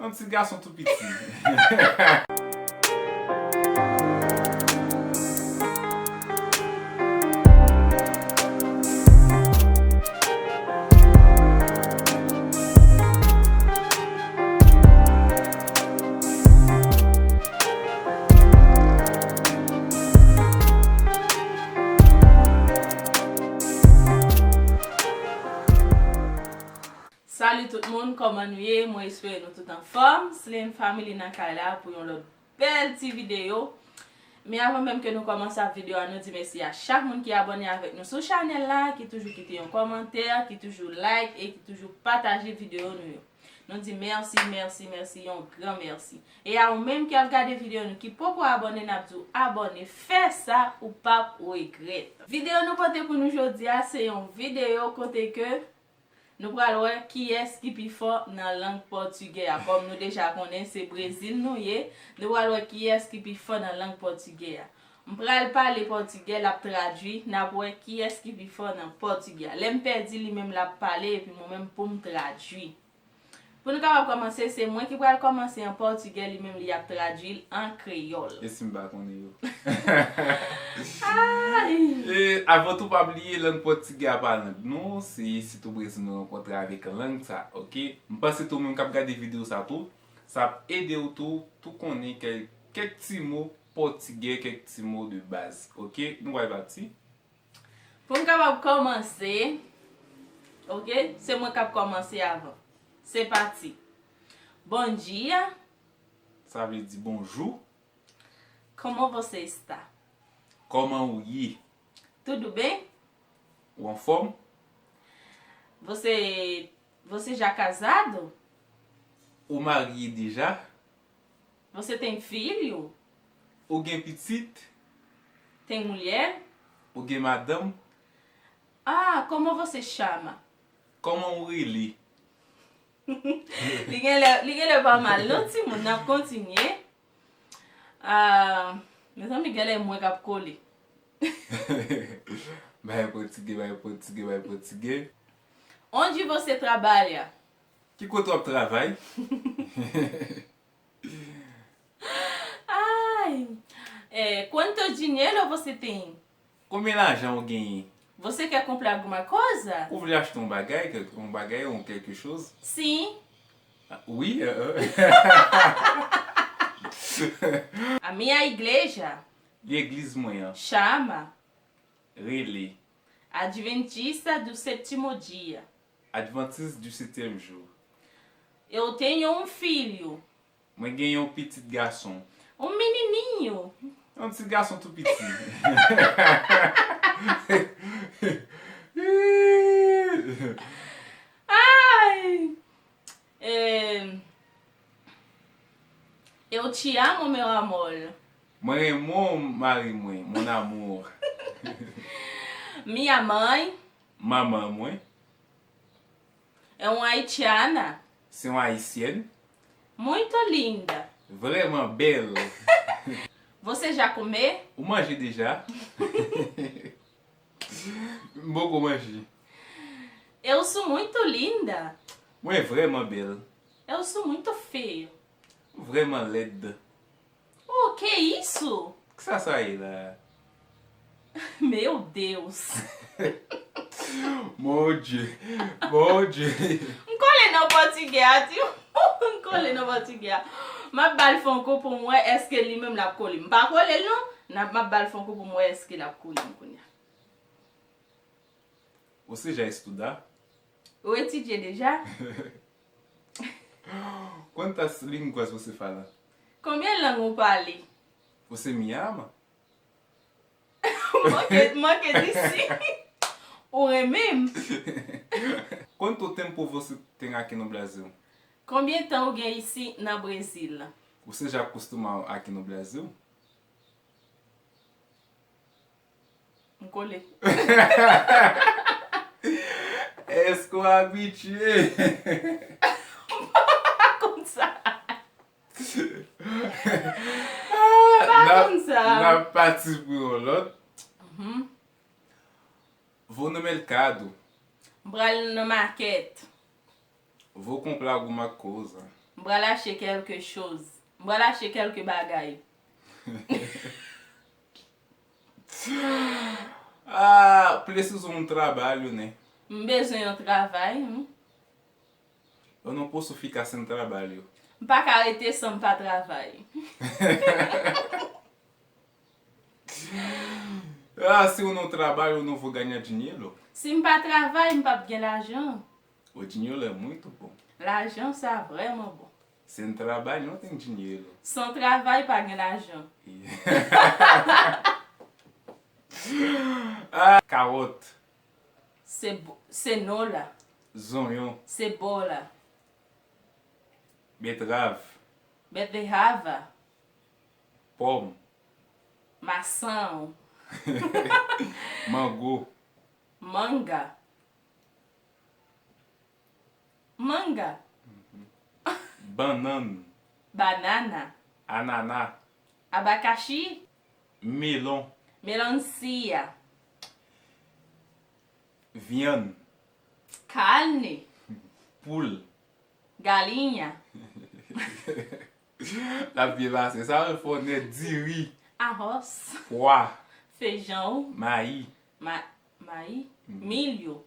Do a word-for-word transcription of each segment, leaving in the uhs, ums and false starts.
Yon ti gason tou piti. Salut tout moun, kòman nou ye? Mwen espere nou tout anfòm. Slim Family nan kay la pou yon lòt bèl ti videyo. Men avan menm ke nou kòmanse ak videyo a, nou di mèsi a chak moun ki abòne avèk nou sou chanèl la, ki toujou kite yon kòmantè, ki toujou like e ki toujou pataje videyo nou yo. Nou di mèsi, mèsi, mèsi, yon gran mèsi. E a ou menm ki ap gade videyo nou, ki poko abòne, n ap di w abòne, fè sa, ou p ap regrèt. Videyo nou pote pou nou jodi a, se yon videyo kote ke nou pral wè kiyès ki pi fò nan lang pòtigè a. Kòm nou deja konnen se Brezil nou ye, nou pral wè kiyès ki pi fò nan lang pòtigè a. M pral pale pòtigè, l ap tradui, n ap wè kiyès ki pi fò nan pòtigè a. Lè m pèdi, li menm l ap pale, epi mwen menm pou m tradui. Pou nou kapab kòmanse, se mwen ki pral kòmanse an pòtigè, li menm li ap tradui l an kreyòl. E si m pa konnen yo? Ay! E, avan tou, pa bliye, lang pòtigè a pa lang nou, se sitou Brezil nou rankontre avèk lang sa, oke? M panse tou, ou menm k ap gade videyo sa tou, sa ap ede w tou, tou konnen kèk, kèk ti mo pòtigè, kèk ti mo de baz, oke? Nou pral pati. Pou m kapab kòmanse, oke, se mwen k ap kòmanse avan. Se pati. Bom dia. Sa vle di bonjou. Como você está? Kòman ou ye? Tudo bem? Ou anfòm? Você, você já casado? Ou marye deja? Você tem filho? Ou gen pitit? Tem mulher? Ou gen madanm? Ah, como você chama? Kòman ou rele? Li genlè, li genlè pa mal non timoun, n ap kontinye. Ah, mezanmi, genlè mwen k ap kole. Bay pòtigè, bay pòtigè, bay pòtigè. Onde você trabalha? Ki kote w ap travay? Ai. É, quanto dinheiro você tem? Konbyen lajan ou genyen? Você quer comprar alguma coisa? Ou vle achte yon bagay, kèk, yon bagay, yon quelque chose? Sim. Ah, wi, euh, euh. A minha igreja. Legliz mwen an. Chama. Rele. Adventista do sétimo dia. Adventiste du septième jour. Eu tenho um filho. Mwen gen yon pitit gason. Um menininho. Yon ti gason tou piti. Ai! É, eu te amo, meu amor. Mwen renmen w, mari mwen, mon amour. Minha mãe. Manman mwen. É uma haitiana. Se yon ayisyèn. Muito linda. Vrèman bèl. Você já comeu? Ou manje deja? M poko manje. Eu sou muito linda. Mwen vrèman bèl. Eu sou muito feio. Vrèman lèd. Oh, que isso? Kisa sa ye la? Meu Deus. Mon Dieu. Mon Dieu. M kole nan pòtigè a, ti. M kole nan pòtigè a. M ap ba l fè yon kou pou m wè èske li menm l ap kole m. M pa kole l non. N ap, m ap ba l fè yon kou pou m wè èske l ap kole m kounye a. Você já estuda? Ou etidye deja? Quantas línguas você fala? Konbyen lang ou pale? Você me ama? Manke, manke di si. Ou renmen m? Quanto tempo você tem aqui no Brasil? Konbyen tan ou gen isi nan Brezil? Você já costuma aqui no Brasil? M kole. Èske w abitye? M pa konn sa. M pa konn sa. N ap pati pou yon lòt. Mhm. Vou no mercado. M pral nan makèt. Vou comprar alguma coisa. M Pral achte kèlke choz. M pral achte kèlke bagay. Ah, preciso um trabalho, né? M bezwen yon travay, wi. Eu não posso ficar sem trabalho. M pa ka rete san m pa travay. Ah, se eu não trabalho, eu não vou ganhar dinheiro. Si m pa travay, m p ap gen lajan. O dinheiro é muito bom. Lajan sa vrèman bon. Sem trabalho não tem dinheiro. San travay pa gen lajan. Ah, kawòt. Se bo- senola. Zonyon. Sebola. Betrav. Beterraba. Pòm. Maçã. Mango. Manga. Manga. Bannann. Banana. Anana. Abacaxi. Melon. Melancia. Vyann. Carne. Poul. Galinha. L ap byen pase. Sa yo fò nèt. Diri. Arroz. Pwa. Feijão. Mayi. Ma, mayi. Milho.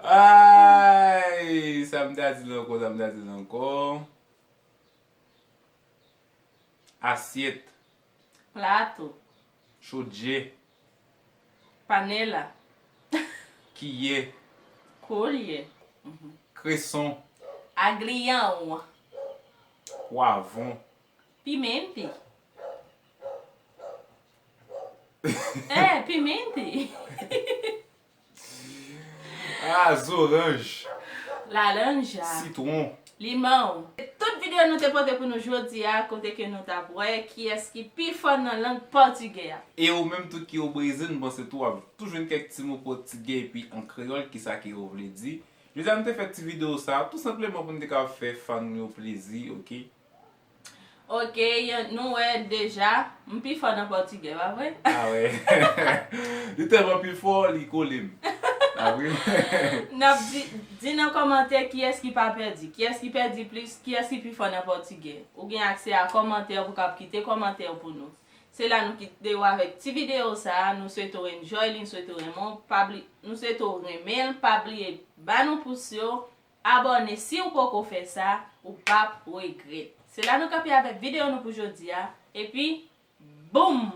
Ay, sa m ta di l ankò, sa m ta di l ankò. Asyèt. Plato. Chodje. Panela. Kiyè. Colher. Kreson. Agrião. Pwavwon. Pimenta. É, pimenta. Ah, zoranj. Laranja. Sitwon. Limão. Tout videyo nou te pote pou nou jodi a, kote ke nou t ap wè kiyès ki pi fò nan lang pòtigè a. E ou menm tou ki o Brezil, m panse tou w ap tou jwenn kèk ti mo pòtigè epi an kreyòl, kisa ke yo vle di. Jodi a nou te fè ti videyo sa a, tou senpleman pou n te ka fè fan nou yo plezi, oke? Oke, nou wè deja, m pi fò nan pòtigè, pa vre? Ah wè. Li tèlman pi fò, li kole m. Ah wi. N ap di, di nan kòmantè kiyès ki pa pèdi, kiyès ki pèdi plis, kiyès ki pi fò nan pòtigè. Ou gen aksè a kòmantè pou kab kite kòmantè pou nou. Se la nou kite w avèk ti videyo sa a, nou swete w enjoy li, nou swete w renmen, pa bli, nou swete w renmen l, pa bliye ba nou pous yo, abòne si w poko fè sa, ou p ap regrèt. Se la nou kanpe avèk videyo nou pou jodi a, epi boum!